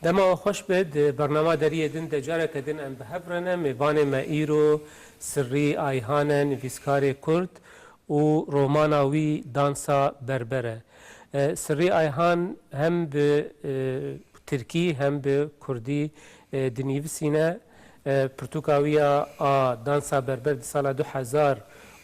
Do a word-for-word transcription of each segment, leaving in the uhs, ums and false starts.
Dema we xweş be, di bernama deriyê din de careke din em bi hev re ne. Mêvanê me îro Sirrî Ayhan e, nivîskarê Kurd û romana wî Dansa Berber e. E, Sirrî Ayhan hem bi, e, tirkî hem bi kurdî, e, dinivîsîne. E, pirtûka wî ya a Dansa Berber di sala du hezar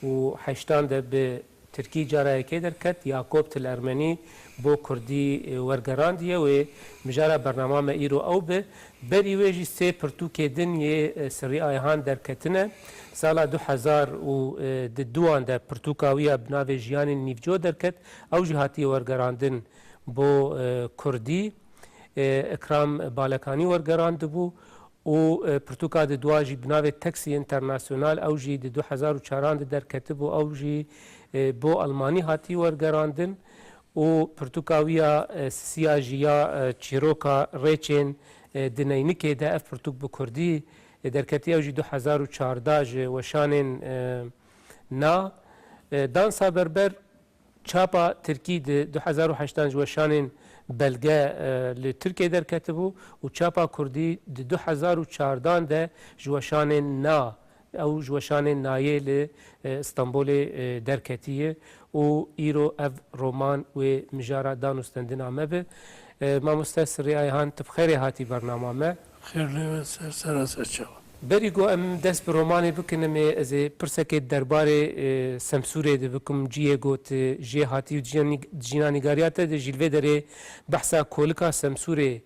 û heştan de bi tirkî cara yekê derket, Yakob Til Ermenî bo kurdî, e, wergerandiye wê mijara bernama me îro ew be. Berî wê jî sê pirtûkê din yê, e, Sirrî Ayhan derketine. Sala du hezar û di duan de pirtûka wî ya bi navê Jiyanên Nîvco derket. Ew jî hatiye wergerandin bo, e, kurdî. E, Ikram Balekanî wergerandibû. Û, e, pirtûka di dua jî bi navê Taxi International, ew jî di du hezar û çaran de derketibû, ew jî, e, bo Almanî hatî wergerandin. Û pirtûka wî ya, e, sisiya jî ya, e, çîroka Rêçên, e, di Neynikê de ev pirtûk bi kurdî, e, derketî, ew jî du hezar û çardeh ji weşanên, e, na, e, Dansa Berber. Çapa tirkî di du hezar û heştan ji weşanên belge, e, li Tirkiyê derketibû û çapa kurdî di du hezar û çardan de ji weşanên na, ew ji weşanên nayê li, e, Stenbolê, e, derketiye û îro ev roman wê mijara dan û stendina me bi. E, mamoste Sirrî Ayhan, tu bi xêrê hatî bernama me. Xêr lê we ser, sera ser çawa. Berî ku em dest bi romanê bikin, em ê, ez ê pirsekê derbarê, e, Semsûrê de bikim, cihê ku tu jê hatî û di jîna-, di jînanîgariya te de jî li vê derê behsa kolika Semsûrê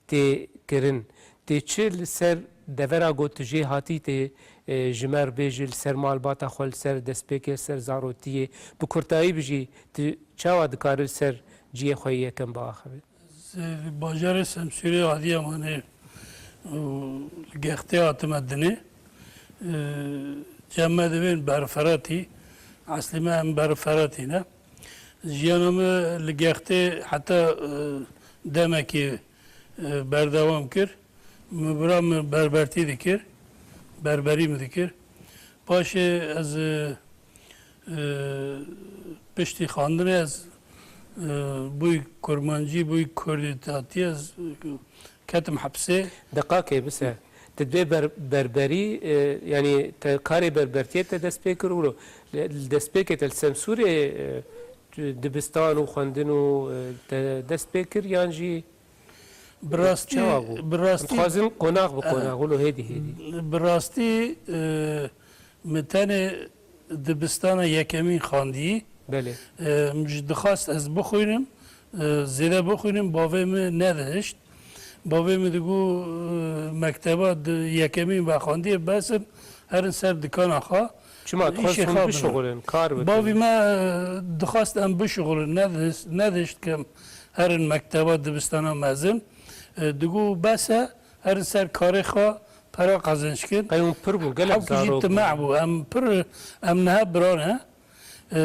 tê kirin. Tê çi li ser devera ku tu jê hatî tê, e, ji me re bêjî, li ser malbata xwe, li ser destpêkê, li ser zarotiyê, bi kurtayî bijî, tu çawa dikarî li ser cihê xwe yê yekem biaxivî? Ez, e, li bajarê Semsûrê Adiyamanê û li Gextê hatime dinê. E, cem me divên Berferatî, eslî me em Berferatî ne. Jiyana me li Gextê heta, e, demekê, e, berdewam kir. Min bira min berbertî dikir, berberî min dikir. Paşê ez, e, e, piştî xandinê ez, e, bûy kurmancî, bûy kurdî hatî ez, e, ketim hepsê. Deqakê bise. Te dibê ber-, berberî, e, yanî te karê berbertiyê te dest pê kir û li, li destpêkê te li Semsûrê, e, dibistan û xwendin û, e, te dest pê kir yan jî Bi rastî, Çawa bû? Bi rastî, Em dixwazin qonax bi eh, qonax, wilo hêdî hêdî. Bi rastî, e, min tenê dibistana yekemîn xandî. Belê. E, min jî dixwast ez bixwînim, e, zêde bixwînim, bavê min nedihişt. Bavê min digot, e, mekteba di yekemîn vexandiye, bes in, herin ser dikana xwe. Çima? Dixwest hûn bişuxulin, kar bikin. Bavî me, e, dixwest em bişuxulin, nedihişt, nedihişt ke em herin mekteba dibistana mezin. E, digot bes e, herin ser karê xwe, pera qezenc kin. Qey hûn pir bûn, gelek zarok bûn. Hewkî jî time bû, em pir, em niha bira ne. E,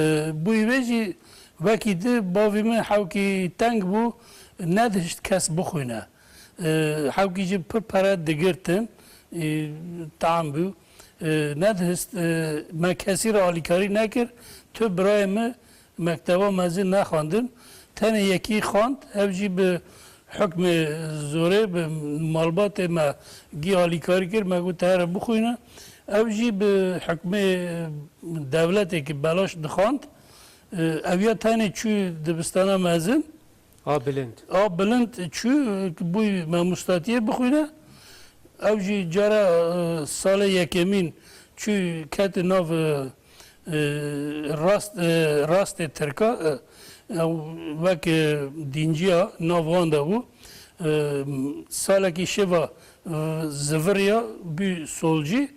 bûyî vê jî wekî di bavî min hewkî teng bû, nedihişt kes bixwîne. E, hewkî jî pir pere digirtin, e, tam bû. E, nedihist, e, me kesî re alîkarî nekir. Tu birayê min mekteba mezin nexwendin. Tenê yekî xwend, ev jî bi hukmê zorê, bi malbatê me gî alîkarî kir, me got, "Te here bixwîne." Ew jî bi hukmê dewletê ki belaş dixwend, e, ew ya tenê çû dibistana mezin, A bilind. A bilind çû, bûyî mamostatiyê bixwîne. Ew jî cara, e, salê yekemîn çû, keti nav, e, e, rast, e, rastê Tirka, e, ew wek, e, dînciya nav wan de bû. E, salekî şiva, e, ziviriya bû solcî,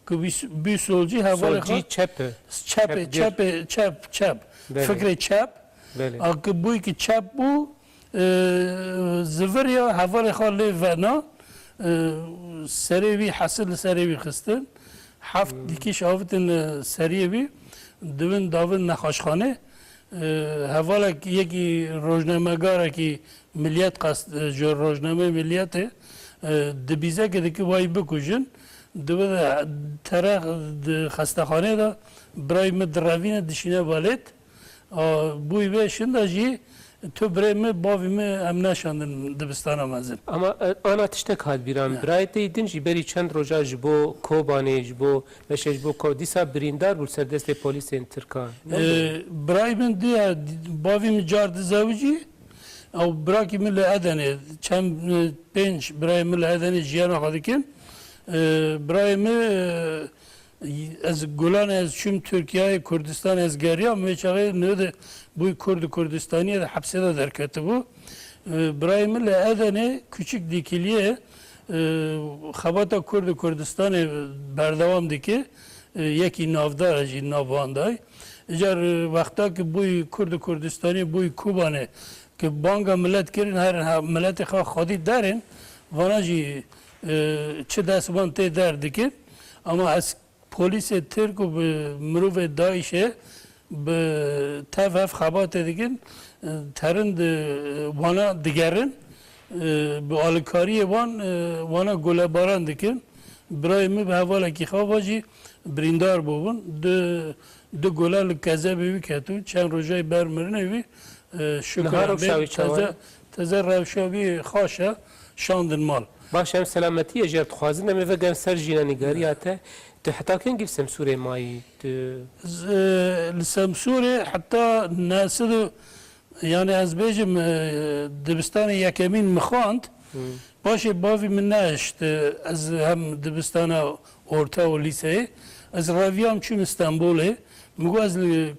ku bî, bû solcî hevalê xwe. Solcî çep e. Çep e, çep e, çep, çep. Belê. Fikrê çep. Belê. A ki bûyî ki çep bû, e, zivir ya hevalê xwe lê vena, e, serê wî hesil li serê wî xistin. Heft Hmm. dîkiş avitin, e, seriyê wî, divin davin nexweşxanê. E, hevalek yekî rojnamegarekî miliyet qest, e, ji rojnameyê miliyetê, e, dibîze ki diki wayî bikujin. Dibe de tere di xestexanê de birayî min direvîne dişîne welêt. A, bûyî vê şinda jî Tu birê min, bavî min em neşandin dibistana mezin. Ama, e, ana tiştek hat bîra min. Ya. Birayê te yî din jî berî çend roja ji bo Kobanê, ji bo beşê ji bo Ko-, dîsa birîndar bû li ser destê polîsên Tirkan. Ne Ee, bû? Birayê min diya, bavî min car dizewicî, ew birakî min li Edenê, çend, e, pênc birayê min li Edenê jiyana xwe dikin. Ee, birayê min, e, Ez Gulanê ez çûm Tirkiyeyê, Kurdistan ez geriyam, wê çaxê nû de bûy Kurd û Kurdistaniyê de hepsê de derketibû. E, birayê min li Edenê Küçük Dikiliye, e, xebata Kurd û Kurdistanê berdewam dike, e, yekî navdar e jî nav van dayî. Îcar, e, wexta ki bûy Kurd û Kurdistanê bûy Kobanê ki banga milet kirin, her ha-, miletê xwe xwedî derên, vana jî, e, çi dest van tê der dikin. Ama ez Polîsê Tirk û bi mirovê DAIŞê bi tev hev xebatê dikin, terin di wana digerin, bi alîkariyê wan, wana golebaran dikin. Birayê min bi hevalekî xwe ve jî birîndar bûbûn. Du, du gole li kezebê wî ketibûn. Çend rojayê ber mirinê wî, şukir Niha Em rewşa bê wî çawa ye? Teze, teze rewşa wî xaş e, şandin mal. Baş, em selametiyê jê dixwazin, em ê vegerin ser jînenîgariya te. Tu heta kengî li Semsûrê mayî? Tu Z-, e, li Semsûrê heta neh sed û, yani ez bêjim, e, dibistanê yekemîn min xwend. Hmm. Paşê bavî min nehişt, e, ez hem dibistana orta û lîseyê. Ez reviyam çûm Stenbolê. Min got ez li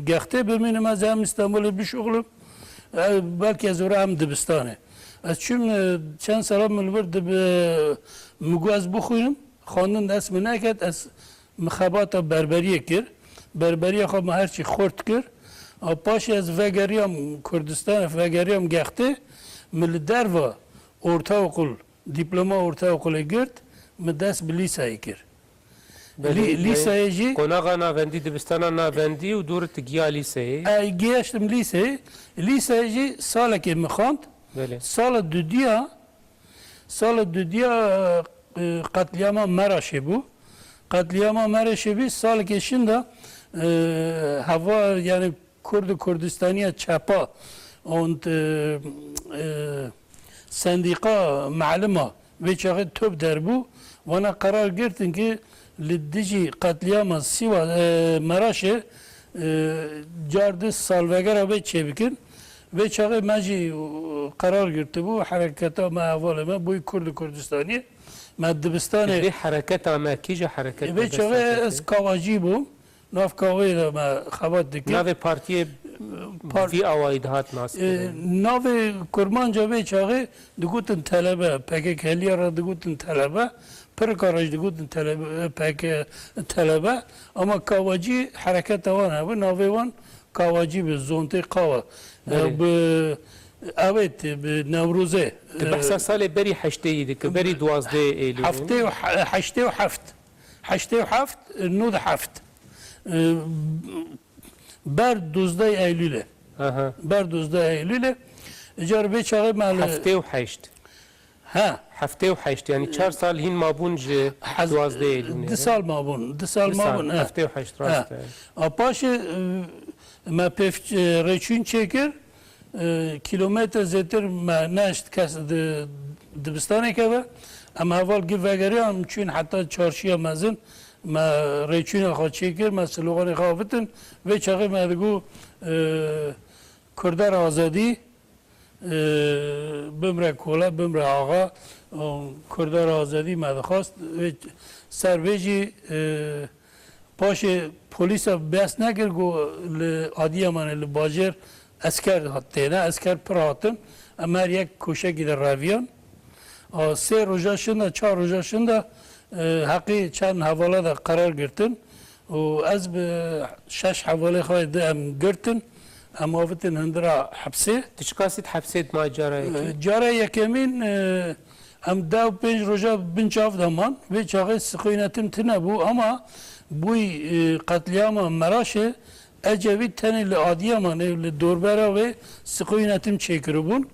Gextê bimînim, ez hem Stenbolê bişuxulim. E, belkî ez ora hem dibistanê. Ez çûm, e, çend sala min li vir dibi, min got ez bixwînim. Xwendin dest min neket, ez min xebata berberiyê kir. Berberiya xwe min her çî xurt kir. A paşê ez vegeriyam Kurdistanê, vegeriyam Gextê. Min li derva ortaokul, dîploma ortaokulê girt, min dest bi lîsayê kir. Belê, Lî-, yani lîsayê jî qonaxa navendî, dibistana navendî û dûr tu giya lîseyê? E, gihiştim lîseyê. Lîseyê jî salekê min xwend. Belê. Sala dudiya, sala dudiya, e, qetlîama Meraşê bû. Qetlîama Meraşê bî, salekê şinda, e, heva, yani Kurd û Kurdistaniya çepa û, e, e, sendîqa melima vê çaxê top derbû, wana qerar girtin ki li dijî qetlîama Sîwa, e, Meraşê, e, car di salvegera vê çêbikin. Vê çaxê me jî, e, qerar girtibû, hereketa me, hevalê me bûyî Kurd û Kurdistaniyê. Me dibistanê Vê hereketa me, kîja hereketa Vê çaxê destpêkê? Ez kawacî bûm. Nav kaweyê de me xebat dikin. Navê partiyê Par- vî awayî dihat nas E, kirin? Navê kurmanca vê çaxê digotin telebe, P K K'liya re digotin telebe, pirika re jî digotin telebe, P K telebe, ama kawacî hereketa wan hebû, navê wan kawacî bi zontê kawa. E, Belê. Bi ewêt, bi Newrozê. Tu E, behsa salê berî heştê yî dike, berî duwazdehê Eylûlê. Heftê û he-, heştê û heft. Heştê û heft, nod heft. E, ber duzdeh Eylûlê. Aha. Ber duzdeh Eylûlê. Îcar vê çaxê me li Heftê û heşt. Ha. Heftê û heşt, yani çar sal hîn mabûn ji Hez-, duwazdeh Eylûlê. Di sal mabûn, di sal Di sal, mabûn, ha. Heftê û heşt, Ha. rast e. A paşê, e, me pêv, e, rêçûn çêkir, e, kîlometre zêtir me neşt kes di, dibistanê keve. Em heval gi vegeriyan çûn heta çarşiya mezin, me rêçûna xwe çêkir, me sloganê xwe avitin. Vê çaxê me digo, e, Kurder azadî, e, bimre kole, bimre axa, e, Kurder azadî me dixwast. Vê, ser vê jî, e, Paşê polîsa behs nekir ku li Adiyamanê li bajêr esker hat têne, esker pir hatin. Em her yek koşekî de reviyan. A, sê roja şinda, çar roja şinda, e, heqî çend hevala de qerar girtin. Û ez bi şeş hevalê xwe di em girtin. Em avitin hindira hepsê. Tu çiqasî di hepsê de ma cara yekê? E, cara yekemîn, e, Em deh û pênc roja bin çav de man. Vê çaxê siqoyînetim tune bû, ama bûy, e, qetlîama Meraşê, Ecevî tenê li Adiyamanê, li dorbera wê siqoyînetim çêkiribûn.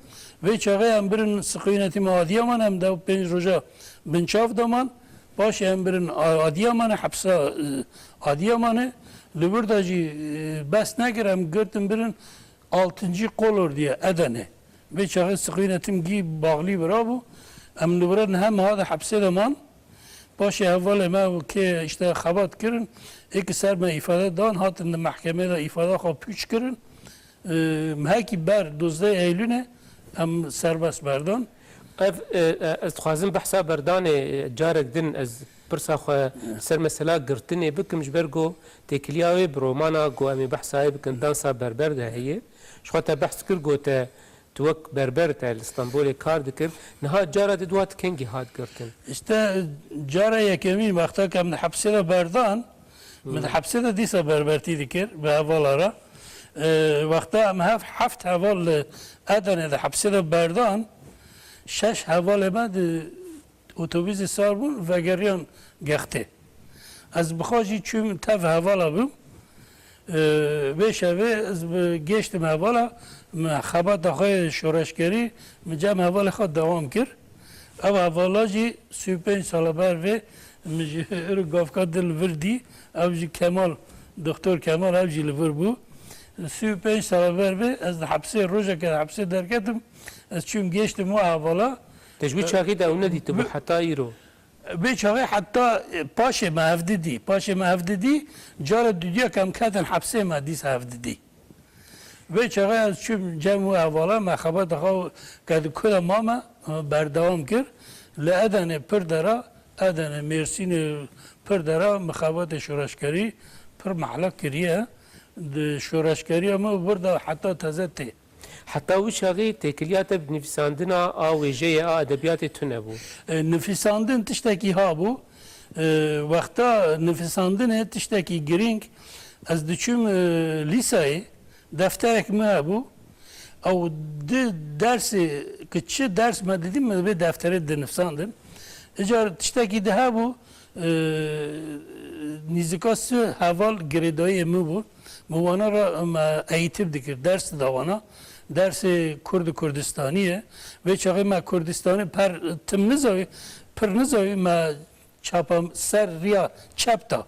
Vê çaxê em birin siqoyînetima Adiyaman, em deh û pênc roja bin çav de man. Paşê em birin A-, Adiyamanê, hepsa, e, Adiyamanê. Li wir de jî, e, bes nekir, em girtin birin Altıncı Kolor diye Edenê. Vê çaxê siqînetim gî baxlî bira bû. Em li vira niha meha de hepsê de man. Paşê hevalê me û kê işte xebat kirin, ê ki ser me îfade dan, hatin di mehkemê de îfada xwe pûç kirin. Em, hekî ber dozdeh Eylûnê em serbest berdan. Ev, e, e, ez dixwazim behsa berdanê, e, carek din ez pirsa xwe ser mesela girtinê bikim, ji ber ku têkiliya wê bi romana ku em ê behsa wê bikin, dansa berber de heye. Ji xwe te behs kir, gote tu wek berber te li Stenbolê kar dikir. Niha cara di dua tu kengî hat girtin? İşte cara yekemîn wexta ku em di hepsê de berdan, min di hepsê de dîsa berbertî dikir bi hevala re. E, wexta em hev-, heft heval li Edenê de hepsê de berdan, şeş hevalê me di otobusê sar bûn, vegeriyan Gextê. Ez bi xwe jî çûm tev hevala bûm. E, vê şevê ez bi gêştim hevala, min xebata xwe yê şoreşgerî, min cem hevalê xwe dewam kir. Ev hevala jî sî û pênc sala ber vê, min ji îro gavka din li vir dî, ew jî Kemal, Doktor Kemal, ew jî li vir bû. Sî û pênc sala ber vê, ez di hepsê, rojeke di hepsê derketim, ez çûm gêştim wê hevala. Te ji wî çaxî de ew nedîtibû heta îro? Vê çaxê heta, e, paşê me hevdidî. Paşê me hevdidî, cara dudiya ku em ketin hepsê me dîsa hevdidî. Vê çaxê ez çûm cem wê hevala, me xebata xwe ke di ku de mame, e, berdewam kir. Li Edenê pir dera, Edenê, Mêrsînê pir dera, min xebatê şoreşgerî pir mehlak kiriye. Di şoreşgeriya me wir de heta teze tê. Heta wî çaxî têkiliya te bi nivîsandina a wêjeyê, a edebiyatê tune bû? E, nivîsandin tiştekî habû. E, wexta nivîsandinê tiştekî girîng, ez diçûm, e, lîseyê, defterek min hebû. Ew di dersê, ki çi ders me didî, me vê defterê dinivîsandin. Îcar tiştekî di hebû, e, nîzika sî heval girêdayiyê min bû. Min wana re, me eğitim dikir, ders dida wana. Dersê Kurd û Kurdistanî ye. Vê çaxê me Kurdistanî per tim nizawî, pir nizawî, me çapa ser riya çep da.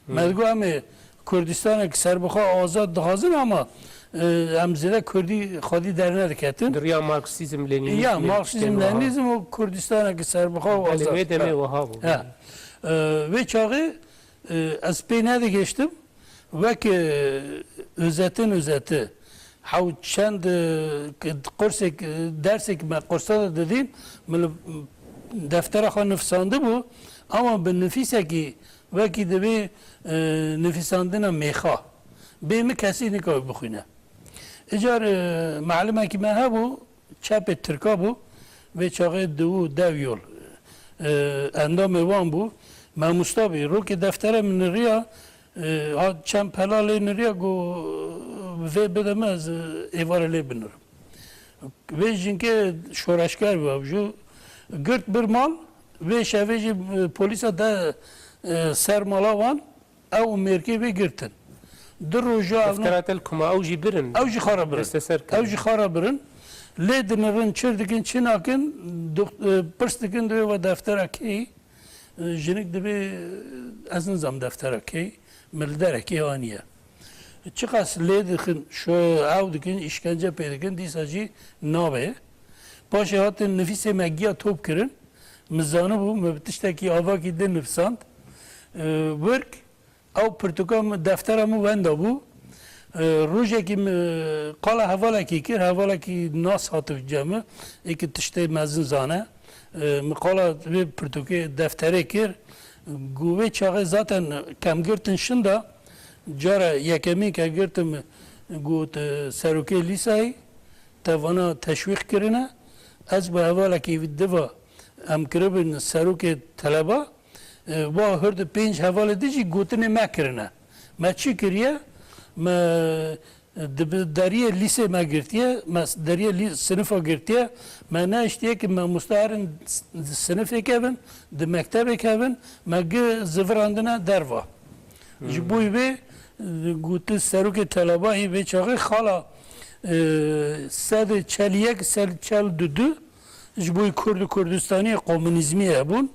Me digot, em ê Kurdistanek serbixwe azad dixwazin ama, e, em zêde Kurdî xwedî dernediketin. Di riya Marksîzm, Lenînîzmê Ya, Marksîzm, Lenînîzm û Kurdistanek serbixwe û Belê, azad. Wê demê Ha. wiha bû. Ha. E, vê çaxê, e, ez pê nedigihiştim. Wek, e, özetin özeti. Hew çend, e, k-, qursek, e, dersek me qursa de didîn, min li deftera xwe nifsandibû, ama bi nifîsekî wekî divê, e, nifîsandina mêxa. Bê min kesî nikawî bixwîne. Îcar, e, melimekî me hebû, çepê Tirka bû, vê çaxê di û dev yol, e, endamê wan bû. Mamosta bî, rokê deftere min niriya, e, hat çend pela lê niriya, got, vê bide min, ez, e, êvarê lê binirim. Vê jinkê şoreşger bû, ew jî girt bir mal, vê şevê jî, e, polîsa de, e, ser mala wan, ew û mêrkê vê girtin. Du roja ev Deftera te li ku ma ew jî birin. Ew jî xwe re birin. Desteser kirin. Ew jî xwe re birin. Lê dinirin, çir dikin, çi nakin, dok-, e, pirs dikin, divê we deftera kê yî? E, jinik dibê, e, ez nizam deftera kê yî, min li derekê aniye. Çiqas lê dixin, şo-, ew dikin, îşkence pê dikin, dîsa jî nabe. Paşê hatin nifîsê me giya top kirin. Min zanibû, min bi tiştekî avakî din nifsand. E, wirk, Ew pirtûka min, deftera min wenda bû. E, rojekî min, qala hevalekî kir, hevalekî nas hatibe cem min, ê ki tiştê mezin zane. E, min qala vê pirtûkê, defterê kir. Got, vê çaxê zaten kem girtin şinda, cara yekemîn ke girtim, got, e, serokê lîsayê, te vana teşwîq kirine. Ez bi hevalekî diva em kiribin serokê teleba. E, va hurd pênc hevalê din jî gotinê me kirine. Me çi kiriye? Me di bi-, deriyê lîsê me girtiye, me s-, deriyê lî-, sinifa girtiye. Me neiştiye ki me musta herin s-, sinifê kevin, di mektebê kevin, me gi zivirandine derva. Ji bo vê, e, gotin serokê telebayî vê çaxê xala, e, sed û çel yek, sed û çel du du, ji bo Kurd û Kurdistaniyê komunîzmî hebûn.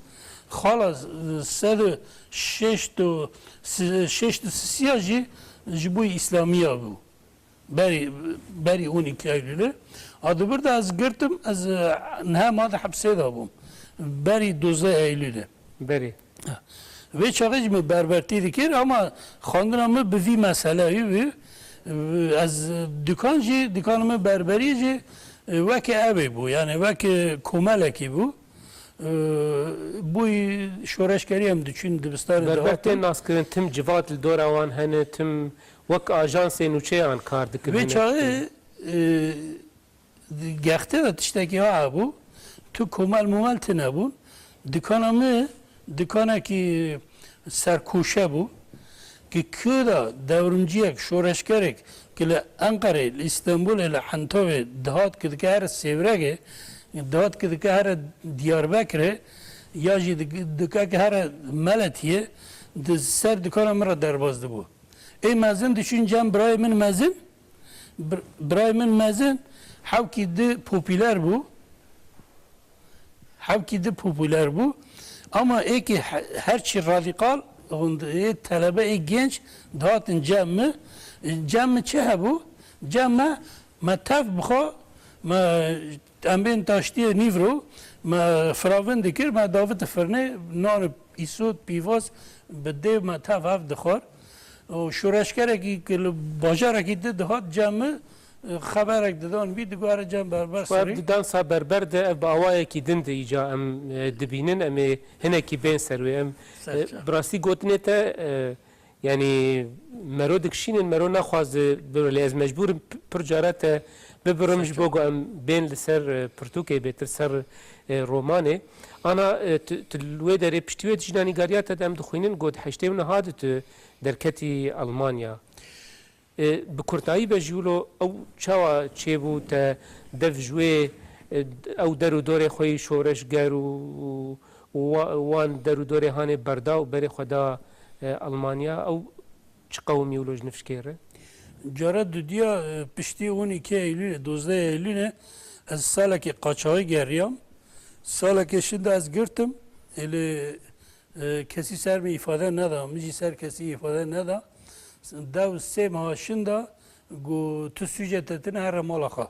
Xala, e, sed û şeşt û, şeşt û sisiya jî ji bo Îslamiya bû. Berî, berî on iki Eylûlê. A di vir de ez girtim, ez, e, niha ma di hepsê de bûm. Berî duzdeh Eylûlê. Berî. Vê çaxê jî min berbertî dikir, ama xwendina min bi vî meseleyê bû. Ez dukan jî, dükana min berberî jî, e, weke ew ê bû. Yani weke komelekî bû. E, bûyî şoreşgerî em diçûn dibistanê. Berber tên naskirin, tim civat li dora wan hene, tim wek ajansê nûçeyan kar dikin. Vê çaxê, e, Gextê de tiştekî ha hebû, tu komel momel tine bûn. Dikana min, dikanekî serkoşe bû, ki ku da dewrimciyek, şoreşgerek, ki li Enqerê, li Îstenbulê, li Hentavê dihat ki dike here Sêvregê, dihat ki dike here Diyarbekirê, ya jî dik-, dike ki here Meletiyê, di ser dikana min re derbas dibû. Ê mezin diçûn cem birayê min mezin, Bir-, birayê min mezin hewkî di popûler bû. Hewkî di popûler bû. Ama êkî he-, her çi radîkal, hûn di-, ê telebe, ê genç dihatin cem min. Cem min çi hebû? Cem me, me tev bixwe, me em bên taştiyê nîvro, me firavin dikir, me daviti firnê, nan û îsot, pîvaz bi dêv me tev hev dixwar. Û şoreşgerekî ku li bajarekî di dihat cem min, e, xeberek didan bî, digot, "Here cem berber." Xwe ev serî. Di dansa berber de ev bi awayekî din de îca em, e, dibînin, em ê hinekî bên ser wê. Em, e, Serçe. Bi rastî gotinê te, e, yanî mero dikişînin, mero naxwaze bibire, lê ez mecbûr im p-, pir cara te bibirim ji Serçe. Bo ku em bên li ser, e, pirtûkê bêtir ser, e, romanê. Ana, e, tu, tu li wê derê piştî wê dijî nanîgariya te de em dixwînin, got heştê û neha de tu derketî Almanya. E, bi kurtayî be jî wilo ew çawa çêbû te dev ji wê, e, ew der û dorê xwe yî şoreşger û, û wa-, wan der û dorê hanê berda û berê xwe da, e, Almanya, ew çi qewimî wilo ji nifşkê re? Cara dudiya, e, piştî on iki Eylûlê, dozdeh Eylûlê ez salekê qaçaxî geriyam. Salekê şinda ez girtim. Êlê E, kesî ser min îfade neda, min jî ser kesî îfade neda. Dew sê meha şinda got, "Tu sûcê te tine, here mala xwe."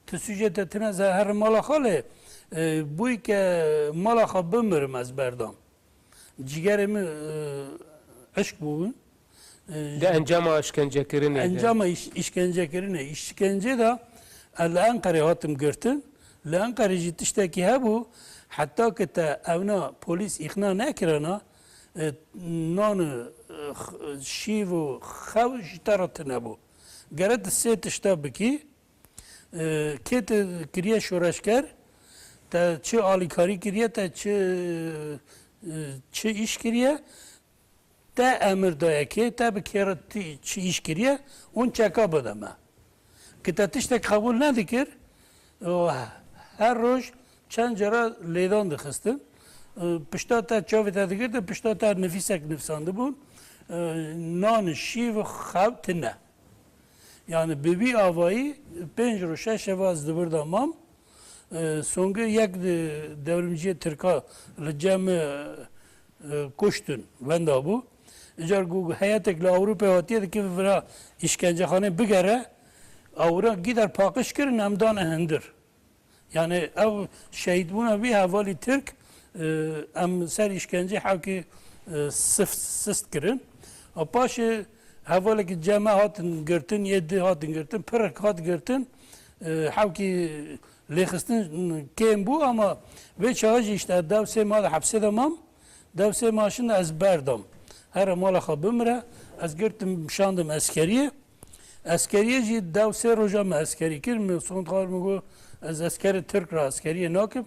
Tu sûcê te tine, ze here mala xwe lê, e, bûyî ke mala xwe bimirim ez berdam. Cîgerê min, e, eşk bûbûn. Di encama işkencekirinê de. Encama iş-, işkencekirinê. Îşkence de ez li Enqerê hatim girtin. Li Enqerê jî tiştekî hebû, heta ki te evna polîs îqna nekirana, e, nan û, e, x-, şîv û xew ji te re tune bû. Gere tu sê tişta bikî, e, kê te kiriye şoreşger, te çi alîkarî kiriye, te çi, e, çi îş kiriye, te emir daye kê, te bi kê re ti-, çi îş kiriye, hûn çeka bide me. Ki te tiştek qebûl nedikir, û her roj çend cara lêdan dixistin. Pişta te çavê te digirtin, pişta te nivîsek nivîsandibûn, nan, şîv û xew tine. Yani bi vî avayî pênc roj, şeş şeva ez di vir de mam. E, Songê yek di dewrimciyê Tirka li cem, e, e, kuştin wenda bû. Îcar ku heyetek li Ewropê hatiye dikeve vira îşkencexanê bigere, ewra gîder paqij kirin, em dane hindir. Yani ev şehîdbûna vî hevalî Tirk, e, em ser îşkencê hewkî, e, sift, sist kirin. A paşê hevalekî cem me hatin girtin, yê di hatin girtin, pirek hat girtin, e, hewkî lêxistin kêm bû, ama vê çaxê jî işte dew sê mah di hepsê de mam. Dew sê mah şinda ez berdam. Here mala xwe bimire, ez girtim şandim eskeriyê. Eskeriyê jî dew sê roja me eskerî kir. Min sond xwar, min got, "Ez eskerê Tirk re eskeriyê nakim."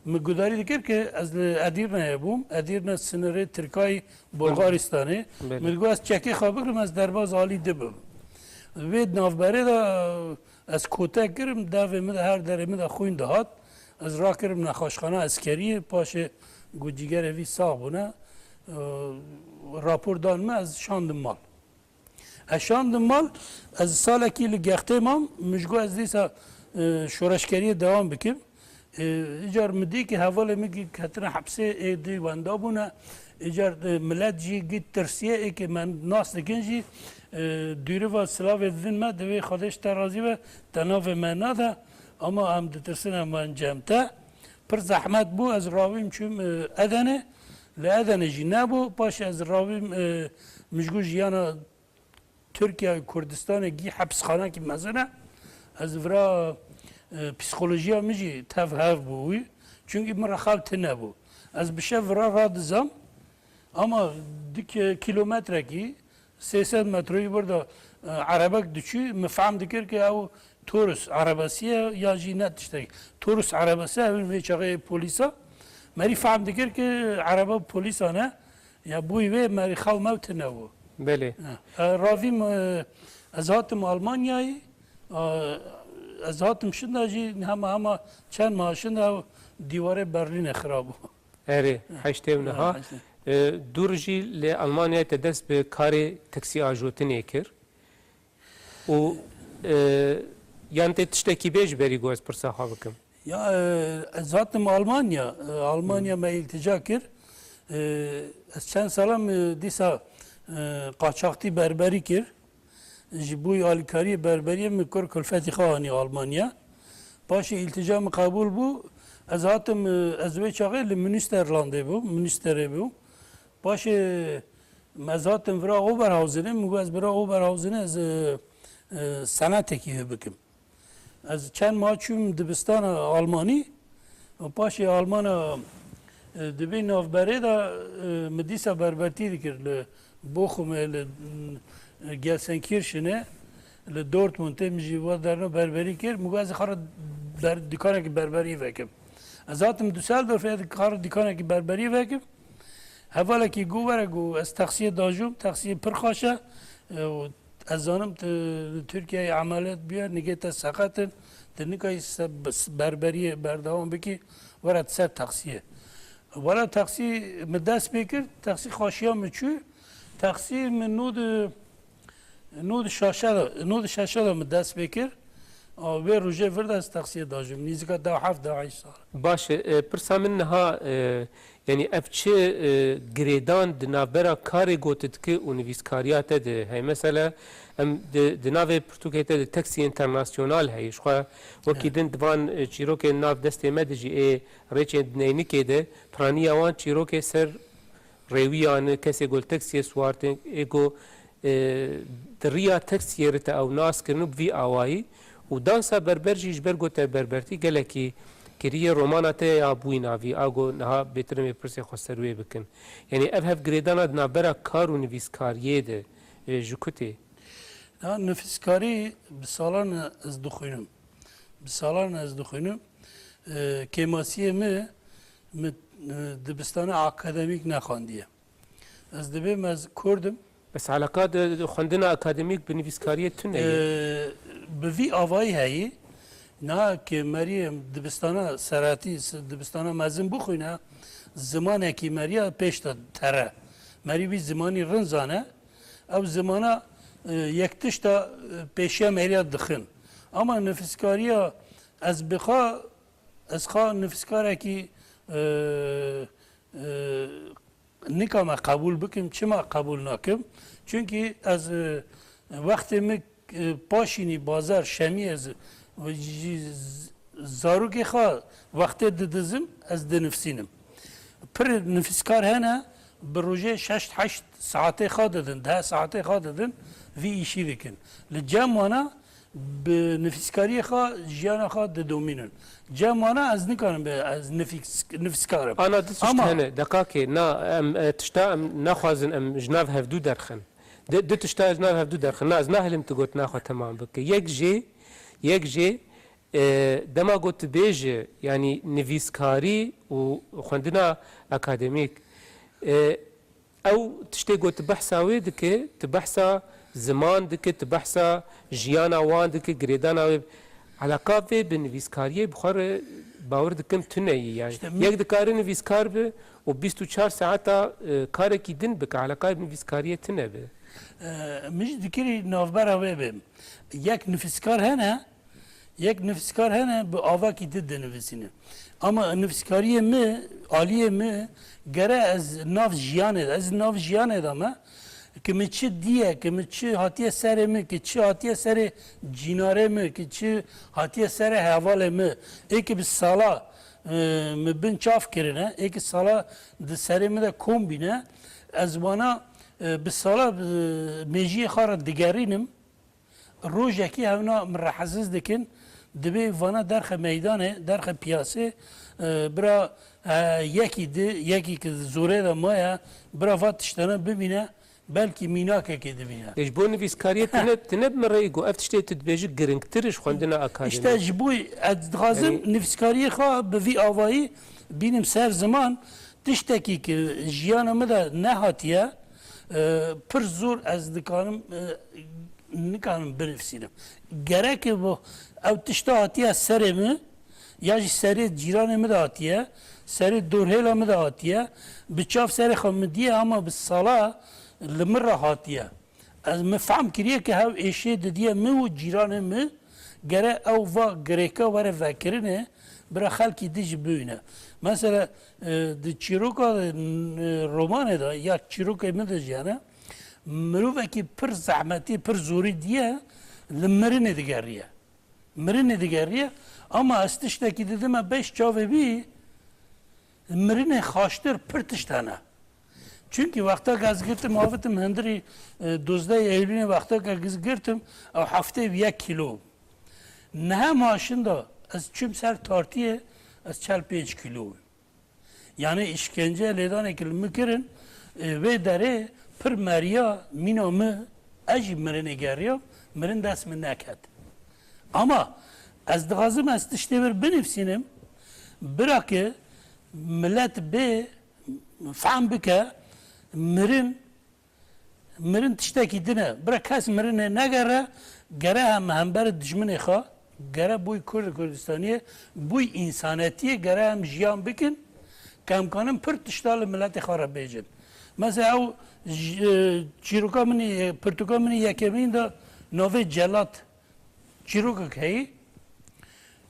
Min gudarî dikir ki ez li Edîrneyê bûm. Edîrne sinirê Tirkayî Bulgaristanê. Belê. Min got, "Ez çekê xwe bigirim, ez derbaz alî dibim." Vê navberê de ez kote kirim, devê min de, her derê min de xwîn dihat. Ez rakirim nexweşxana eskeriyê, paşê got, "Cîgerê vî sax bûne." Rapor dan min, ez şandim mal. Ez şandim mal, ez salekî li Gextê mam, min ji got ez dîsa, e, şoreşgeriyê dewam bikim. E, îcar min dî ki hevalê min gî ketine hepsê, ê dî wenda bûne. Îcar, e, milet jî gî tirsiye, ê ki me nas dikin jî, E, dûriva silavê didin me, divê Xwedê ji te razî be, te navê me nade, ama em ditirsin em wan cem te. Pir zehmet bû, ez rawîm çûm, e, Edenê, li Edenê jî nebû, paşê ez rawîm, e, mijgû jiyana Tirkiye, Kurdistanê gî hepisxanekî mezin e. Ez vira, e, psîkolojiya min jî tev hev bû wî. Çunkî min re xew tune bû. Ez bi şev vira radizam, ama du ki-, kîlometrekî, sê sed metroyî burada, e, erebek diçû, min fehm dikir ki ew Taurus erebesî ye ya jî ne tiştek. Taurus erebesi ew vê çaxê polîsa. Merî fehm dikir ki erebe polîsan e. Ya bûyî wê merî xew me tune bû. Belê. Ha. E, ravîm, e, ez hatim Almanyayê. E, ez hatim şinda jî hema hema çend mah şinda dîwarê Berlînê xira bû. Erê, Ha. heştê û Ha, niha. heştê. E, dûr jî li Almanyayê te dest bi karê taksî ajotinê kir. Û, e, yan tê tiştekî bê ji berî ku ez pirsa xwe bikim? Ya, e, ez hatim Almanya. E, Almanya me îltica kir. E, ez çend salam, e, dîsa, e, qaçaxtî berberî kir. Ji bo alîkariyê berberiyê min kur kulfetî xwe anî Almanya. Paşê îltica min qebûl bû. Ez hatim, e, ez wê çaxê li Münsterlandê bûm, Münsterê bûm. Paşê ez hatim vira Oberhausenê, min got ez bira Oberhausenê ez, e, e, senetekî hê bikim. Ez çend mah çûm dibistana Almanî, û paşê Almana, e, di vê navberê de, e, min dîsa berbertî dikir li Bochumê, li, e, Gelsenkirchenê, li Dortmundê min jî wa derna berberî kir. Min got ez xwe re ber-, dikanekî berberî vekim. Ez hatim Düsseldorfê, ez xwe re dikanekî berberî vekim. Hevalekî got were, got ez taksiyê dajom, taksiyê pir xweş e. E, û ez zanim tu li Tirkiyeyê emeliyat bûye, nigê te seqet in, tu nikayî se-, berberiyê berdewam bikî, were tu ser taksiyê. Were taksî min dest pê kir, taksî xweşiya min çû, taksî min nod, nod şeşe de, nod şeşe de min dest pê kir. A, wê rojê vir de ez taksiyê dajim, nîzika deh heft deh heşt sal. Baş e, e, pirsa min niha, e, yanî ev çi, e, girêdan di navbera karê ku tu dikî û nivîskariya te de heye? Mesela em di, di navê pirtûkê te de taksî înternasyonal heye. Ji xwe wekî Evet. din di van, e, çîrokên nav destê me de jî ê rêçên di neynikê de piraniya wan çîrokê ser rêwiyan e, kesê ku li taksiyê siwar tên, ê ku, e, di riya taksiyê re te ew nas kirin û bi vî awayî û dansa berber jî ji ber ku te berbertî gelekî kiriye, romana te ya bûyî navî, a ku niha bêtir em ê pirsê xwe ser wê bikin. Yanî ev hevgirêdana di navbera kar û nivîskariyê de, e, ji ku tê? Ya, nivîskarî bi salan e ez dixwînim. Bi salan e ez dixwînim. E, kêmasiyê min, min, e, dibistana akademîk nexwendiye. Ez dibêm ez Kurd im. Bes eleqa di, di xwendina akademîk bi nivîskariyê tune ye. E, bi vî avayî heyî. Niha ke merî dibistana seretî, s-, dibistana mezin bixwîne, zimanekî meriya pêş de tere. Merî wî zimanî rind zane. Ew zimana, e, yek tişta, e, pêşiya meriya dixin. Ama nivîskariya ez bi xwe, ez xwe nivîskarekî, e, e, nikame qebûl bikim. Çima qebûl nakim? Çunkî ez, e, wextê min, e, paşînî bazar şemî ez, e, ji z-, zarokê xwe wextê didizim, ez dinivsînim. Pir nivîskar hene, bi rojê şeş heşt saetê xwe didin, deh saetê xwe didin vî îşî dikin. Li cem wana bi nivîskariyê xwe jiyana xwe didomînin. Cem wana ez nikarim be, ez nivîs-, nivîskar im. Ana du tişt Ama hene, deqakê, na, em, e, tişta em naxwazin em ji nav hevdû derxin. Du, du tişta ji nav hevdû derxin. Na, ez nahêlim tu gotina xwe temam bike. Yek jê, yek jê, e, dema got tu bêje, yanî nivîskarî û xwendina akademîk, e, Ew tiştê ku tu behsa wê dike, tu behsa ziman dike, tu behsa jiyana wan dike, girêdana wê. Eleqa vê bi nivîskariyê bi xwe re bawer dikim tune ye. Yani İşte mi- yek dikare nivîskar be û bîst û çar saeta, e, karekî din bike, eleqa bi nivîskariyê tune be. E, min jî dikirî navbera wê bêm. Yek nivîskar hene, Yek nivîskar hene, bi avakî din dinivîsîne. Ama nivîskariyê min, aliyê min, gere ez nav jiyanê de, ez nav jiyanê de me, Ki min çi diye, ki min çi hatiye serê min, ki çi hatiye serê cînarê min, ki çi hatiye serê hevalê min. Ê ki bi sala, e, min bin çav kirine, ê ki sala di serê min de kom bîne, ez wana, e, bi sala, e, mêjiyê xwe re digerînim. Rojekî hewna min rahatsiz dikin, dibê vana derxe meydanê, derxe piyasê, e, bira, e, yekî di, yekî ki zorê de maye, bira va tiştana bibîne, belkî mînakekê dibîne. Lê ji bo nivîskariyê tine, tine bi min re got, ev tiştê tu dibêjî giringtir e ji xwendina akademîk. Îşte ji bo ez dixwazim Yanî nivîskariyê xwe bi vî avayî bînim ser ziman, tiştekî ki jiyana min de nehatiye, e, pir zor ez dikarim, e, nikarim binivîsînim. Gerek e bu, ew tişta hatiye serê min, ya jî serê cîranê min de hatiye, serê dorhêla min de hatiye, bi çav serê xwe min diye, ama bi sala li min re hatiye. Ez min fehm kiriye ke hew êşê didiye min û cîranê min, gere ew va girêka were vekirinê, bira xelkî din jî bibîne. Mesela, e, di çîroka, e, romanê de ya çîrokê min de jî hene, mirovekî pir zehmetî, pir zorî diye li mirinê digeriye. Mirinê digeriye, ama ez tiştekî didime beş çavê bî, mirinê xaştir pir tişt hene. Çunkî wexta ke ez girtim, avitim hundirî, e, dozdeh Eylûlê, wexta ke ez girtim, ew heftê û yek kîlo. Niha maşin de ez çûm ser tartiyê, ez çel pênc kîlo bûm. Yanî îşkence lêdanê ki li min kirin, e, vê derê pir meriya mîna min, ez jî mirinê geriya, mirin dest min neket. Ama ez dixwazim ez tiştê vir binivîsînim, bira ki milet bê fehm bike, mirin, mirin tiştekî din e. Bira kes mirinê negere, gere em hemberî dijminê xwe, gere boy Kurd û Kurdistaniyê, boy însanetiyê gere em jiyan bikin, ke em kanin pir tişta li miletê xwe re bêjin. Mesela ew j-, e, çîroka min ê, pirtûka min ê yekemîn de navê Celat çîrokek heyî.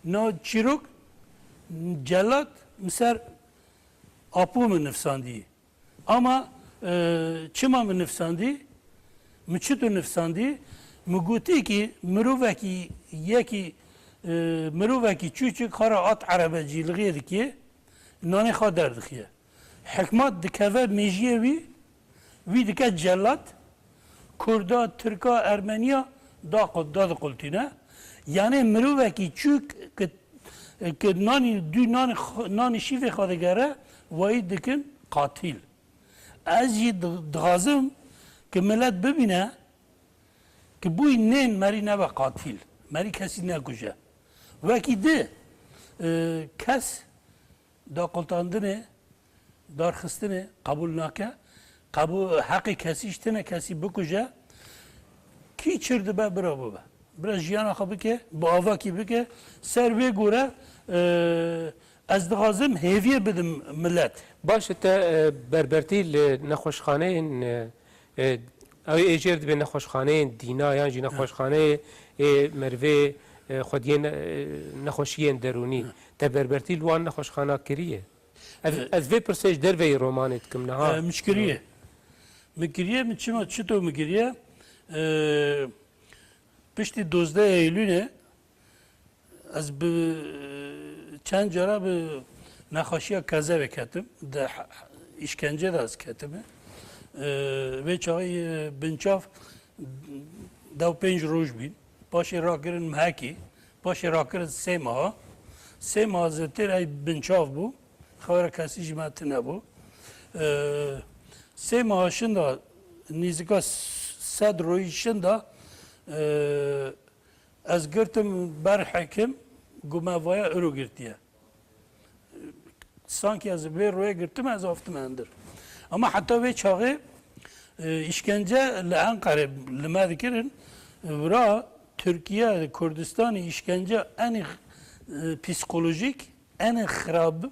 Na çîrok Celat min ser apo min nivsandî. Ama, e, çima min nivsandî? Min çito nivsandî? Min gotî ki mirovekî yekî, e, mirovekî çûçik xwe re at erebe cîlixiyê dikê, nanê xwe derdixiye. Hikmat dikeve mêjiyê wî, wî dike celat, Kurda, Tirka, Ermeniya da, da diqultîne. Yanê mirovekî çûk ki, ki nanî, dû nanî xwe, nanî şîvê xwe digere, wayî dikin qatîl. Ez jî di-, dixwazim ki milet bibîne ki bûyî nên merî nebe qatîl, merî kesî nekuje. Wekî di, e, kes daqultandinê, darxistinê qebûl nake. Qebû-, heqê kesî ji tine kesî bikuje. Kî çir dibe bira bibe. Bira jiyana xwe bike, bi avakî bike. Ser vê gore, e, ez dixwazim hêviyê bidim milet. Baş e, te, e, berbertî li nexweşxaneyên, e, e, ew ê jêr dibe nexweşxaneyên dîna yan jî nexweşxaneyê ê merivê, e, xwediyê ne-, e, nexweşiyên derûnî. Te berbertî li wan nexweşxana kiriye? Ez, E, ez vê pirsê ji derveyî romanê dikim niha. E, min kiriye. Min kiriye, min çima, çito min kiriye? E, piştî dozdeh Eylûlê ez bi çend cara bi nexweşiya kezevê ketim. Di h-, h-, îşkence de ez ketime. E, vê çaxê, e, binçav dew pênc roj bîn. Paşê rakirin mehekî. Paşê rakirin sê meha. Sê meha zêdetir ey binçav bû. Xewera kesî ji me tune bû. E, sê meha şinda, nîzika sed royî şinda, e, ez girtim ber hekim, got me vaya iro girtiye. Sankî ez vê royê girtime, ez aftim hundir. Ama heta vê çaxê, e, îşkence li Enqerê li me dikirin. Vira Tirkiye, Kurdistanê îşkence enî, e, psîkolojîk, enî xirab,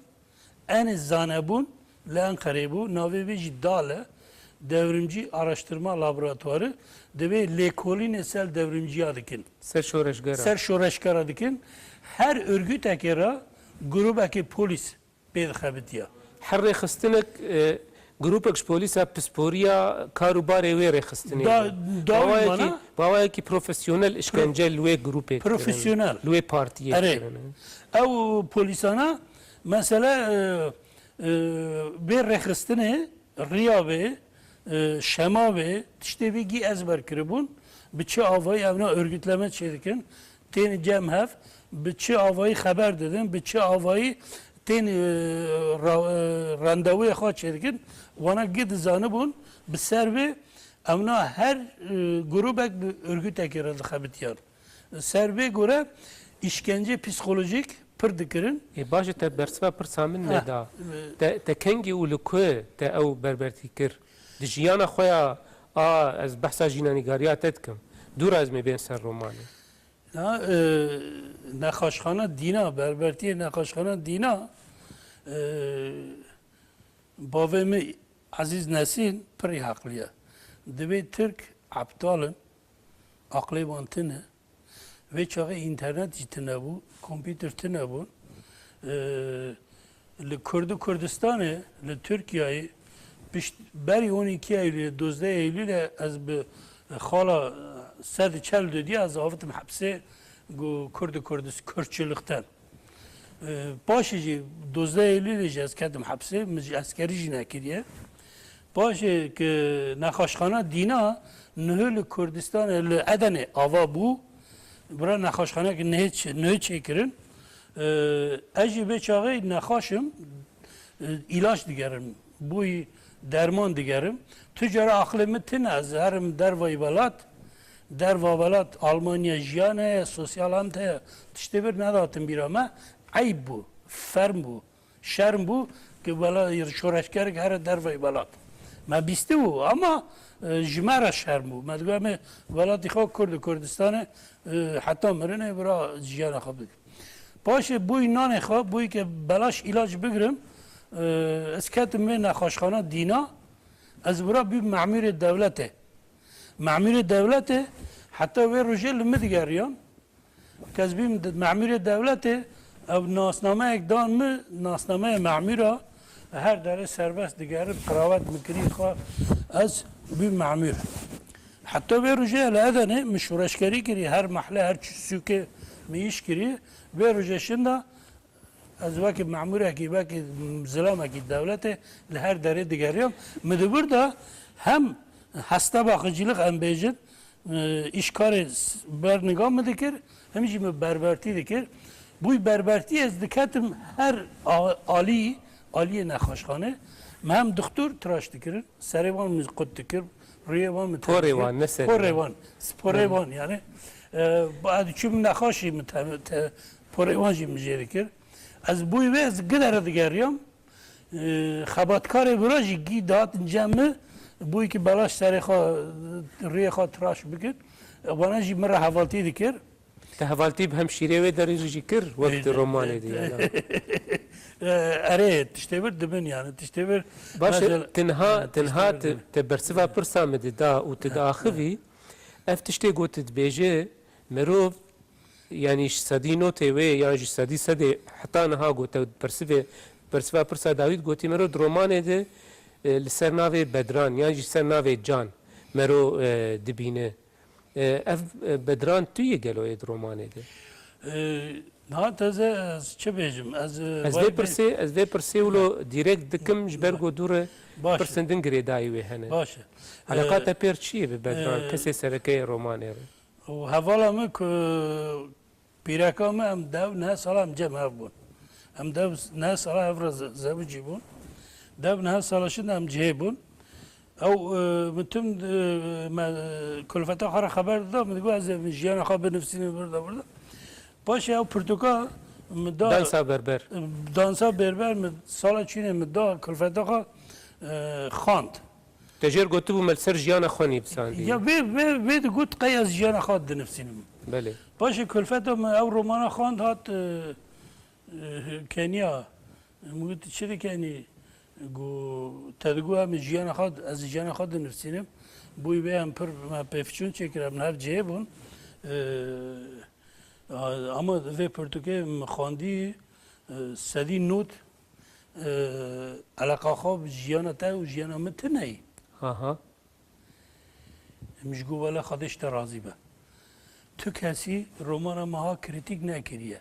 enî zanebûn li Enqerê bû. Navê vê jî dal e. Devrimci Araştırma Laboratuvarı. Divê lêkolînê ser devrimciya dikin. Ser şoreşgera. Ser şoreşgera dikin. Her örgütekê re grûbekê polîs pê dixebitiya. Her rêxistinek, e, Grûpek ji polîsa pisporiya kar û barê wê rêxistinê Da- bû. dawî Bawayekî, mana? bawayekî profesyonel işkence li wê grûpê dikirin, Profesyonel. li wê partiyê Erê. dikirin. Ew polîsana mesele, e, e, bê rêxistinê, riya bê, e, şema bê, tiştê bê gî ezber kiribûn, bi çi avayî evna örgütleme çêdikin, tên cem hev, bi çi avayî xeber didin, bi çi avayî tên, e, ra-, e, randewuyê xwe çêdikin, wana gî dizanibûn, bi ser vê evna her, e, grûbek bi örgütekê re dixebitiyan. Ser vê gore îşkence psîkolojîk pir dikirin. Ê, baş e, te bersiva pirsa min Heh, neda. e, Te, te kengî û li ku te ew berbertî kir? Di jiyana xwe ya, a, ez behsa jînanîgariya te dikim. Dûra ez mê bên ser romanê. Na, e, nexaşxana dîna, berbertiyê nexaşxana dîna, e, bavê min Ezîz Nesîn pirî heqlî ye. Divê Tirk eptal in, aqlê wan tune. Vê çaxê înternet jî tune bû, kompîter tune bûn. E, li Kurd û Kurdistanê, li Tirkiyeyê, pişt berî on iki Eylûlê, dozdeh Eylûlê ez bi xala Sed Çel Dudî ez avitim hepsê, ku Kurd û Kurdis-, Kürtçülükten. E, paşê jî dozdeh Eylûlê jî ez ketim hepsê, min jî eskerî jî nekiriye. Paşê ki nexaşxana dîna niho li Kurdistanê, li Edenê ava bû, bira nexaşxaneke nihê çê-, niho çêkirin. E, ez jî vê çaxê nexaş im, e, îlaç digerim, bûyî derman digerim. Tu cara aqilê min tine, ez herim dervayî welat, derva welat, Almanya jiyan heye, sosyal amt heye, tiştê vir nedatin bîra me, eyb bû, ferm bû. Şerm bû ki wela-, şoreşgerek here derveyî welat. Me bîstibû ama, e, ji me re şerm bû. Me digot, em ê welatî xwe Kurd û Kurdistanê, e, heta mirinê bira jiyana xwe bikin. Paşê bûyî nanê xwe, bûyî ke belaş îlac bigirim, e, ez ketim vê nexweşxana dîna, ez bira bîm memûrê dewletê. Memûrê dewletê heta wê rojê li min digeriyan. Kes bîm di memûrê dewletê, ew nasnameyek dan min, nasnameya memûra, her derê serbest digerim, qrawet min kirî xwe, ez bîm memûr. Heta vê rojê li Edenê min şoreşgerî kirî, her mehle, her çi sûkê min îş kirî. Vê rojê şinda ez wekî memûrekî, wekî zilamekî dewletê li her derê digeriyam. Min di vir de hem hesta baqicîlik em bêjin, e, îşkarê s-, berniga min dikir, hem jî min berbertî dikir. Bûy berbertî ez diketim her a-, alî, aliyê nexweşxanê. Me hem dixtur tiraş dikirin. Serê wan min qut dikir, rûyê wan min Porê temiz wan, kir. ne serê Porê wan. wan, sporê Belê. wan yani. E, ba-, ez diçûm nexweşî min te-, te-, porê wan jî min jê dikir. Ez bûy vê ez gidere digeriyam. E, xebatkarê bira jî gî dihatin cem min, bûyî ki belaş serê xwe, rûyê xwe tiraş bikin. E, wana jî min re hevaltî dikir. Te hevaltî bi hemşîrê wê derê jî kir, wek di E, romanê de, e, yani. e, erê, tiştê vir dibin yani, tiştê vir Baş e, mesela, tenha, e, tenha tiştê vir te, dibin. te bersiva pirsa min dida û tu diaxivî, ev tiştê ku tu dibêje, mirov, yani ji sedî notê wê, yan ji sedî sedê heta niha ku te bersivê, bersiva pirsa dawî digotî, mirov di romanê de, e, li ser navê Bedran, yan jî ser navê Can, mero, e, dibîne. E, ev, e, Bedran tu yê gelo yê di romanê de? E, niha teze ez çi bêjim? Ez, e, Ez vay vê be- pirsê, ez vê pirsê wilo dîrekt dikim, ji ber Ba- ku dû re Baş e. pirsên din girêdayî wê hene. Baş e. Eleqa E, te pêr çi ye bi Bedran, e, kesê sereke yê romanê re? Û hevala min ku Pîreka me em dev neh sala em cem hev bûn. Em dev neh sala hev re ze-, zewicî bûn. Dev neh sala şin em cihê bûn. Ew, e, min tim, e, me, e, kulfeta xwe re xeber dida, min digot ez ê min jiyana xwe binivîsînim vir de vir de. Paşê ew pirtûka min da Dansa berber. Dansa berber min sala çûnê min da kulfeta xwe, e, xwend. Te jêr gotibû me li ser jiyana xwe nivîsandî. Ya vê, vê, vê digot qey ez jiyana xwe dinivîsînim. Belê. Paşê kulfeta me ew romana xwend hat, e, e, Kenya. Min got, "Çi dikenî?" Got, "Te digot em jiyana xwe, ez jiyana xwe dinivîsînim." Bûyî vê em pir me pêvçûn çêkir, em li hev cihê bûn. E, a-, ama vê pirtûkê min xwendî, e, sedî nod Ee, eleqa xwe bi jiyana te û jiyana min tune yî. Aha. Min ji got, wele Xwedê ji te razî be. Tu kesî romana me ha krîtîk nekiriye.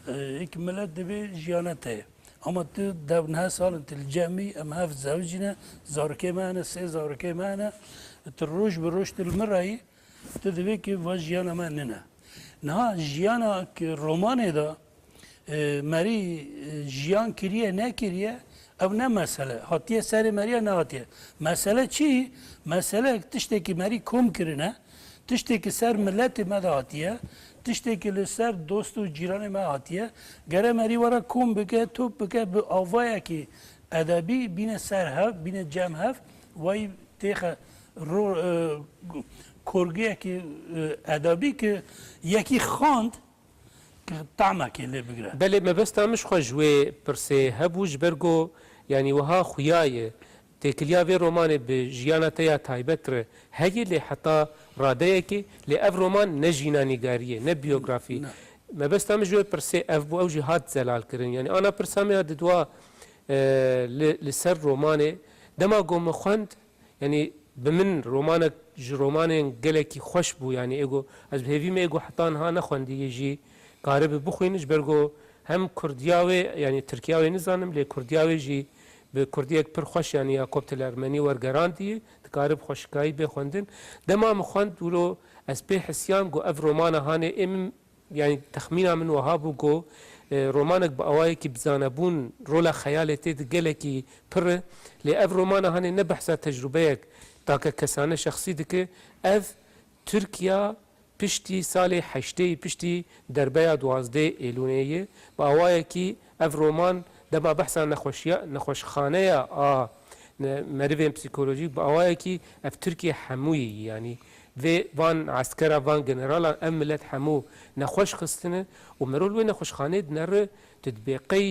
Ee, êk milet divê jiyana te ye. Ama tu dev neh sal in tu li cem î, em hev zewicîne, zarokê me hene, sê zarokê me hene. Tu roj bi roj tu li min re yî, tu divê ki va jiyana me nine. Niha jiyana ki romanê de, e, merî, e, jiyan kiriye, nekiriye, ew ne mesele. Hatiye serê merî ya nehatiye. Mesele çi? Mesele tiştekî merî kom kirine, tiştekî ser miletê me de hatiye, tiştekî li ser dost û cîranê me hatiye. Gere merî were kom bike, top bike, bi avayekî edebî bîne ser hev, bîne cem hev, wayî têxe ro-, e, korgiyekî, e, edebî ki yekî xand, ki tahmekê lê bigire. Belê, mebesta min ji xwe ji wê pirsê hebû, ji ber ku, yanî, wiha xuya ye. Têkiliya vê romanê bi jiyana te ya taybet re heye, lê heta radeyekê, lê ev roman ne jînanîgarî ye, ne biyografî. Ne. Mebesta min ji wê pirsê ev bû, ew jî hat zelalkirin. Yanî, ana pirsa me ya didwa, e, li, li ser romanê, dema ku min xwend, yanî, bi min romanek ji romanên gelekî xweş bû, yanî, êgo ez bi hêvî me êgo heta niha nexwendî, yê jî karibi bixwînin, ji ber ku hem kurdiya wê, yanî, tirkiya wê nizanim, lê kurdiya wê jî bi kurdiyek pir xweş, yanî, Yakob Til Ermenî wergerandî, dikarib xweşikayî bê xwendin. Dema min xwend wilo ez pê hisiyam ku ev romana hanê ê min, yanî, texmîna min wiha bû ku, e, romanek bi awayekî bizanebûn rola xeyalê tê di gelekî pir e. Lê ev romana hanê ne behsa tecrubeyek takekesane, şexsî dike. Ev Tirkiya piştî salê heştê, piştî derbeya duwazdeh Êlûnê ye. Bi awayekî ev roman dema behsa nexweşiya, nexweşxaneya a ne-, merivên psîkolojîk, bi awayekî ev Tirkiye hemûyê ye. Yanî vê van eskera, van generalan, ev milet hemû nexweş xistine û mero li wê nexweşxaneyê dinere, tu dibê qey,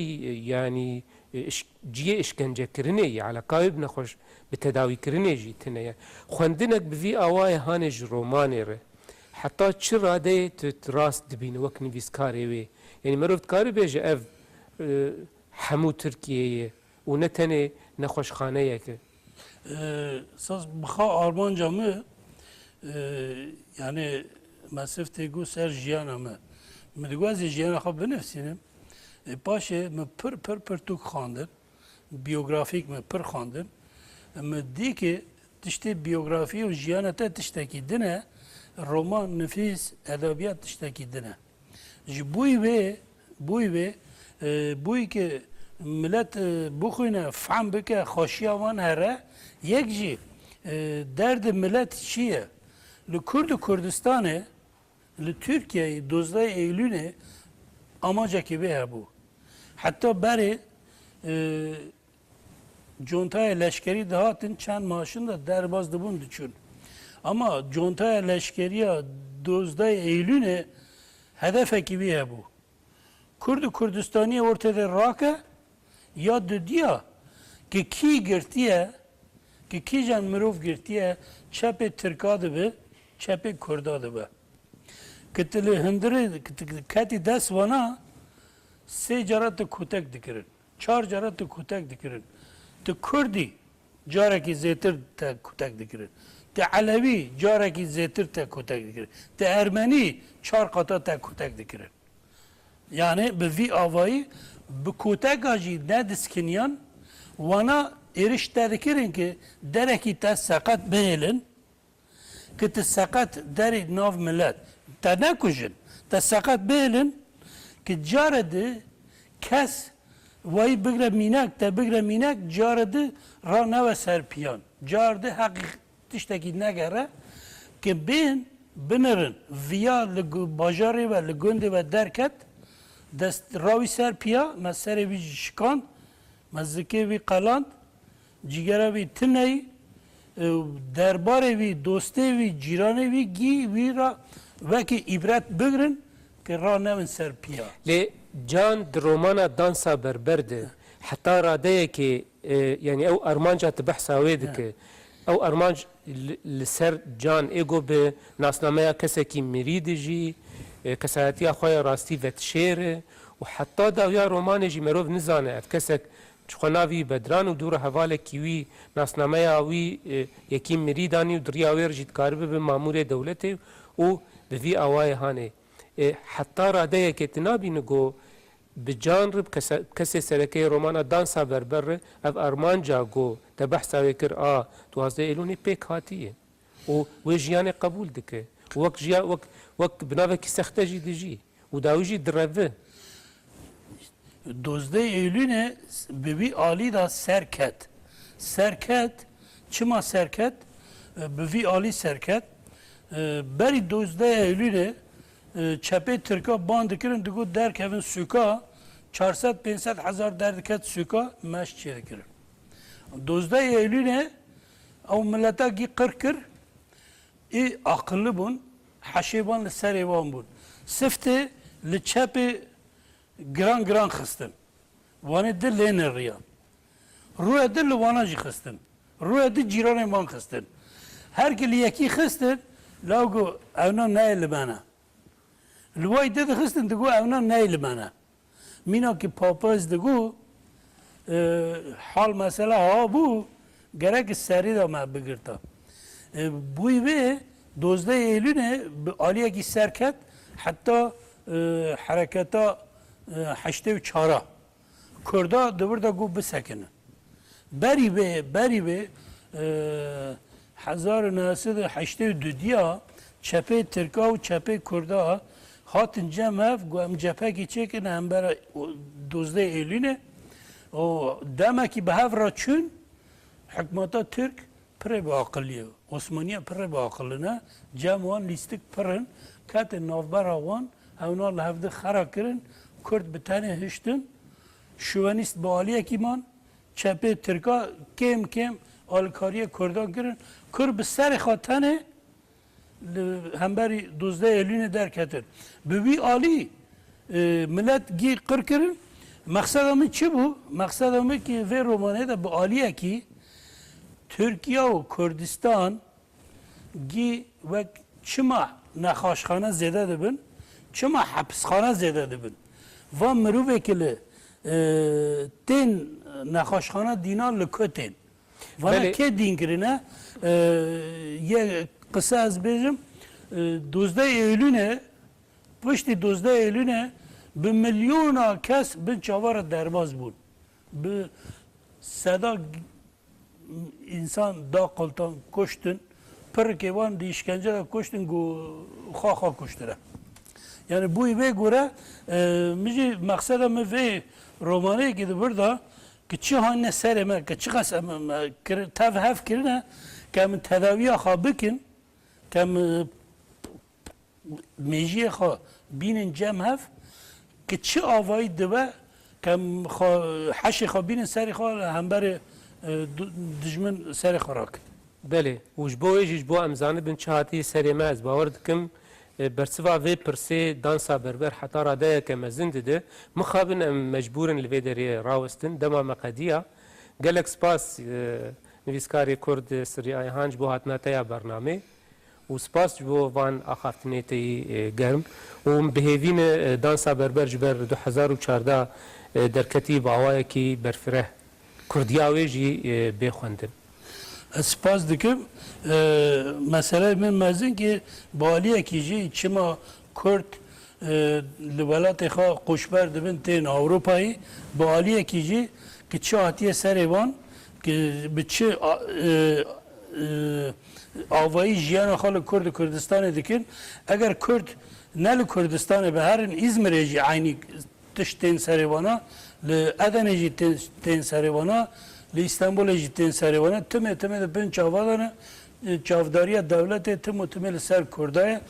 yanî, iş-, cihê işkencekirinê ye, eleqa wê bi nexweş, bi tedawîkirinê jî tune ye. Xwendinek bi vî awayê hanê ji romanê re heta çi radeyê tu, tu rast dibîne wek nivîskarê wê? Yanî, merov dikare bêje ev, e, hemû Tirkiyeyê ye û ne tenê nexweşxaneyek e. E, saz bi xwe armanca min, e, yanî, me sif tê got ser jiyana me. Min digot ez ê jiyana xwe binivîsînim. E, paşê min pir, pir, pirtûk xwendin. Biyografîk min pir xwendin. Min dî ki tiştê biyografî û jiyana te tiştekî din e, roman, nifîs, edebiyat tiştekî din e. Ji bûyî wê, bûyî wê, e, bûyî ki milet, e, bixwîne, fehm bike, xweşiya wan here, yek jî, e, derdê milet çi ye? Li Kurd û Kurdistanê, li Tirkiyeyê dozdeh Eylûlê amacekî wê hebû. Heta berê, e, contaya leşkerî dihatin, çend maaşin de derbas dibûn diçûn. Ama contaya leşkeriya dozdeh Eylûlê hedefekî wî hebû. Kurd û Kurdistaniyê ortê de rake, ya dudiya ki kî girtiye, ki kîjan mirov girtiye, çepê Tirka dibe, çepê Kurda dibe. Ki tu li hundirê, ki tu ketî dest wana, sê cara tu kutek dikirin. Çar cara tu kutek dikirin. Tu Kurdî carekî zêtir te kutek dikirin. Tu Elewî carekî zêtir te kutek dikirin. Tu Ermenî çar qata te kutek dikirin. Yani bi vî avayî bi koteka jî nediskiniyan wana êriş te dikirin ki derekî te seqet bihêlin, ki tu seqet derî nav milet. Te nekujin, te seqet bihêlin, ki care di kes wayî bigre mînak, te bigre mînak, care di ra newe ser piyan. Car di heqî tiştekî negere, ki bên binirin, viya li gu-, bajarê ve, li gundê ve derket, dest rawî ser piya, me serê wî jî şikand, me zikê wî qeland, cîgera wî tineyî, e, derbarê wî, dostê wî, cîranê wî gî wî ra wekî îbret bigrin, ki ranewin ser piya. Lê Can di romana Dansa Berber de heta radeyekê, e, yanî ew armanca tu behsa wê dike. Ew armanc li, li ser Can êgo bi nasnameya kesekî mirî dijî, e, kesayetiya xwe ya rastî vetişêre Û heta dawiya romanê jî merov nizane ev kesek çi xwe navî Bedran û dû re hevalekî wî, nasnameya wî, e, yekî mirî danî û di riya wê re jî dikaribe bibe mamûrê dewletê û bi vî awayê hanê. E, heta radeyekê tu nabînî ku bi can re, bi kese-, kesê serekeyê romana Dansa Berber re ev armanca ku te behsa wê kir a duwazdeh Êlûnê pêk hatiye. Û wê jiyanê qebûl dike. Û wek jiya-, wek, wek bi navekî sexte jî dijî. Û dawî jî direve. Dozdeh Eylûnê bi vî alî de serket. Serket, çima serket? Bi vî alî serket. Berî dozdeh Eylûnê çepê Tirka ban dikirin, digot derkevin sûka, çar sed pênc sed hezar derdiket sûka, meş çêdikirin. Dozdeh Eylûnê ew mileta gî qir kir, ê aqilli bûn, heşê wan li serê wan bûn. Siftê li çepê giran giran xistin. Wanê di lê neriyan. Rûyê di li wana jî xistin. Rûyê di cîranên wan xistin. Her ki li yekî xistin, law got, "Ewna neyê li me ne." Li way di dixistin, digot, "Ewna neyê li me ne." Mîna ki papaz digot, e, hal mesela ha bû, gerek serî de me bigirta. E, bûyî vê dozdeh Eylûnê bi aliyekî serket heta, e, hereketa, e, heştê û çara. Kurda di vir de got bisekinin. Berî vê, berî vê, e, hezar û neh sed û heştê û du diya çepê Tirka û çepê Kurda hatin cem hev, got, "Em cephekî çêkin hembera dozdeh Eylûnê." Û demekî bi hev re çûn, hikmeta Tirk pirê bi aqilî ye. Osmaniya pirê bi aqilî ne. Cem wan lîstik pir in. Ketin navbera wan, hewna li hevdi xera kirin. Kurd bi tenê hiştin. Şovenîst bi aliyekî man. Çepê Tirka kêm kêm alîkariyê Kurdan kirin. Kurd bi serê xwe tenê li hemberî duzdeh Eylûnê derketin. Bi wî alî, e, milet gî qir kirin. Mexseda min çi bû? Mexseda min ki vê romanê de bi aliyekî Tirkiye û Kurdistan gî wek çima nexaşxane zêde dibin, çima hepisxane zêde dibin? Van mirovekî li, e, tên nexaşxane dîna li ku tên? Vana Belê. Kê dîn kirine? E, ye qise ez bêjim, e, duzdeh Eylûnê, piştî duzdeh Eylûnê bi milyona kes bin çava re derbas bûn. Bi seda însan da qultan, kuştin, pirikê wan di îşkence de kuştin ku xwe xwe kuştire. Yani bûyî vê gore, e, min jî mexseda min vê romaneyekê di vir de ki çi hanine serê me, ki çiqas em, em, kir-, tev hev kirine, ke min tedawiya xwe bikin, ke min mêjiyê xwe bînin cem hev, ki çi avayî dibe, ke em xwe, heşê xwe bînin serê xwe li hemberê, e, du-, dijmin serê xwe rakin. Belê, û ji bo wê jî, ji bo em zanibin çi hatiye serê me, ez bawer dikim, e, bersiva vê pirsê Dansa Berber heta radeyeke mezin dide. Mixabin em mecbûr in li vê derê rawestin, dema me qediya. Gelek spas, e, nivîskarê Kurd Sirrî Ayhan ji bo hatina te ya bernamê. Û spas ji bo van axaftinê te yî, e, germ. Û min bi hêvî ne, e, Dansa Berber ji ber du hezar û çardeh, e, derketî bi awayekî berfireh. Kurdiya wê jî, e, bê xwendin. Ez spas dikim. E, meseleyê min mezin ki bi aliyekî jî çima Kurd, e, li welatê xwe koçber dibin tên Ewropayê, bi aliyekî jî ki çi hatiye serê wan, ki bi çi a-, e, e, avayî jiyana xwe li Kurd û Kurdistanê dikin. Eger Kurd ne li Kurdistanê be, herin Îzmirê jî eynî tişt tên serê wana, li Edenê jî tên, tên serê wana, li Îstanbulê jî tên serê wana. Timê, timê di bin çava de ne, e, çavdariya dewletê tim û timê li ser Kurda ye.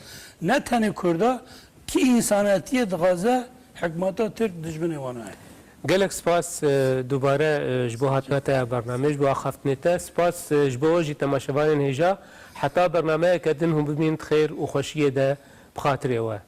Ne tenê Kurda, kî însanetiyê dixwaze, hikmeta Tirk dijminê wana ye. Gelek spas, e, dubare, e, ji bo hatina te ya bernamê, ji bo axaftinê te. Spas, e, ji bo we jî temaşevanên hêja. Heta bernameyeke din hûn bimînin di xêr û xweşiyê de bi xatirê we.